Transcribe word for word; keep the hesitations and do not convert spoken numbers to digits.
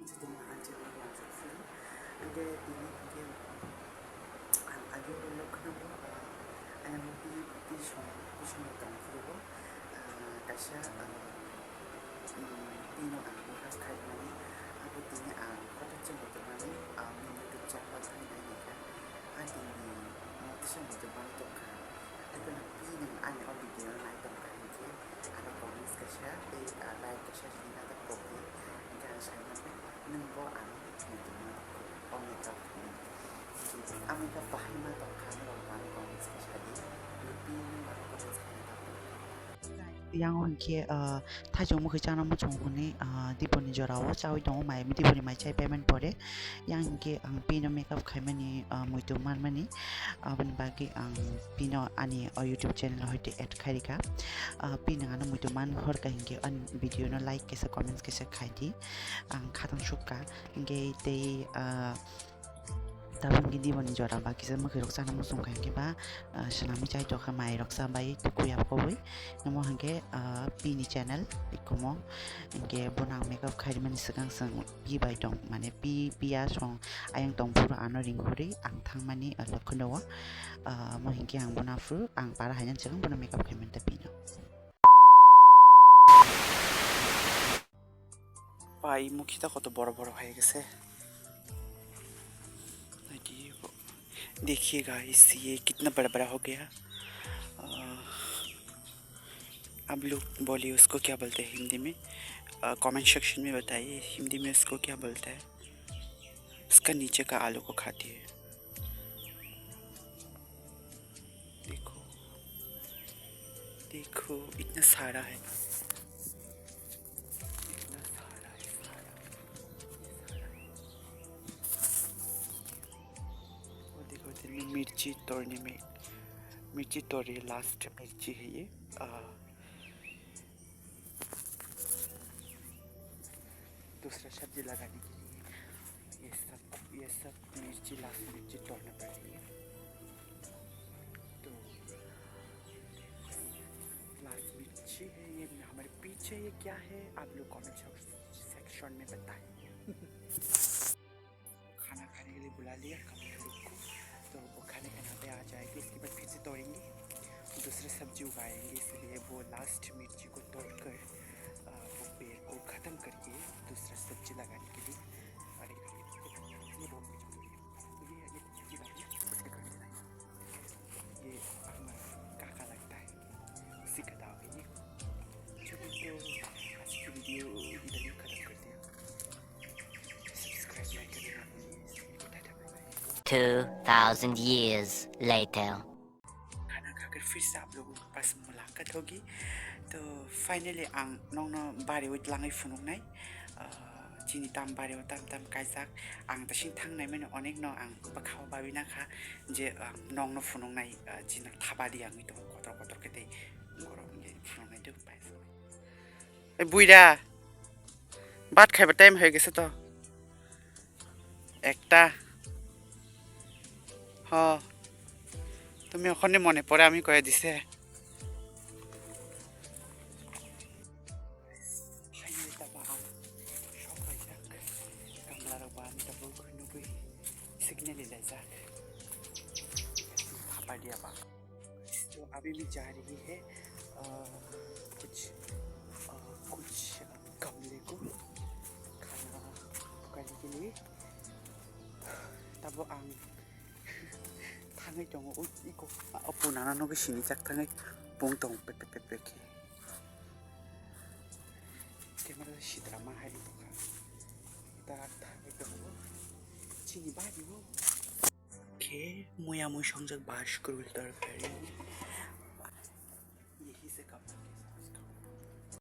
Chwng ang chwng ang chwng sini. Hingke tini hingke ang agini ulo kheno bo, ah, ayang pi, pi song, pi song tong phuru bo, ah, kaisa, ah, mm, pino ang buhar khaimani, abo tini ang kotor chwng tongmani, ah, bini YouTube channel khai nai nai kha. Ah, tini, ah, tisa muitu bang tongkha. Haikhe no pi nwng ani o video no nai tongkha hinkhe ano comments kaisa tei, ah, like kaisa rinai ta kok di. Hinkhe ang sai mano nwng bo ano muitu ma tongkha o makeup hinwi. Hinkhe a makeup bahai ma tongkha norok bo ano comments kaisa di. Pi nwng ano comments khaina ta kok di. Yang hinkhe, ah, thaichung mukhi chana muchung hwnwi, ah, diboni jorao chaui tongo mai, diboni mai chai payment pore. Yang hinkhe ang pino makeup khaimani, ah, muitu manmani, aboni bagwi ang pino ani o YouTube channel hoite add khairikha. Ah, pino ano muitu man horkha hinkhe ani video no like kaisa comments kaisa khaidi. Ang khatang sukha hinkhe tei, ah, tabuk hinkhe diboni jora ba kisa mwkhwirok chana muchung kha hinkhe ba, ah, swnamwi chai tokha mairok cha bai tukui abkobwi. Omo hinkhe, ah, pini channel ikomo hinkhe bono ang makeup khaimani swkang swng pi bai tong, mane pi, piya song ayang tong phuru ano ringkhurwi ang thangmani, ah, Lokhondao. Ah, omo hinkhe ang bono aphuru ang para hainani swkang bono makeup khaimani ta pino. Pai mukhita koto boro boro hai gese. Naidi bo. देखिए गाइस, ये कितना बड़ा बड़ा हो गया। अ, आप लोग बोलिए उसको क्या बोलते हैं हिंदी में? अ, कमेंट सेक्शन में बताइए हिंदी में उसको क्या बोलता है। उसका नीचे का आलू को खाती है। देखो, देखो, इतना सारा है। इतना सारा है, सारा, ये सारा है। वो देखो, इधर में मिर्ची तोड़ने में, मिर्ची तोड़ रही है, लास्ट मिर्ची है ये। आ, दूसरा सब्जी लगाने के लिए ये सब, ये सब मिर्ची, लास्ट मिर्ची तोड़ना पड़ रही है। तो लास्ट मिर्ची है ये, हमारे पीछे ये क्या है, आप लोग कमेंट सेक्शन में बताएं। खाना खाने के लिए बुला लिया कबूतर को, तो वो खाने खाना पे आ जाएगी, उसके बाद फिर से तोड़ेंगे, दूसरा सब्जी उगाएंगे, इसलिए वो लास्ट मिर्ची को तोड़कर, अ, वो पेड़ को ख़त्म करके दूसरा सब्जी लगाने के लिए। और ये, ये, ये, ये, ये, ये, ये, ये, ये, ये, ये हमारा काका लगता है, उसी का दाव है ये। चलो, तो आज की वीडियो इधर ही ख़त्म करते हैं। Two thousand years later. खाना खाकर फिर से आप लोगों के पास मुलाकात होगी। तो finally ang nokno bari o twlangwi phunuknai, ah, chini tam bari o tam tam kaijak. Ang ta sing thangnai mani onek no ang bwkha o babi nakha je ang nokno phunuknai, ah, chini thaba di ang ito kotor kotor kete borok phunuknai do paisa. Ei buira, bhat khaiba time hai gese to. Ekta. Ho. Tumi okhorni mone pore ami koi dise. Signal ilajak. Papa dia ba. तो अभी भी जा रही है, अ, कुछ, अ, कुछ गमले को खाना पकाने के लिए। तब ang thangwi tongo, o iko, o punana nogwi sini jak thangwi pung tongo pek pek pek pek khe. Camera sitra ma hai tongkha. Da thangwi tongo. Chini bari o. Khe muya mui songjak bas kwrwi torkari.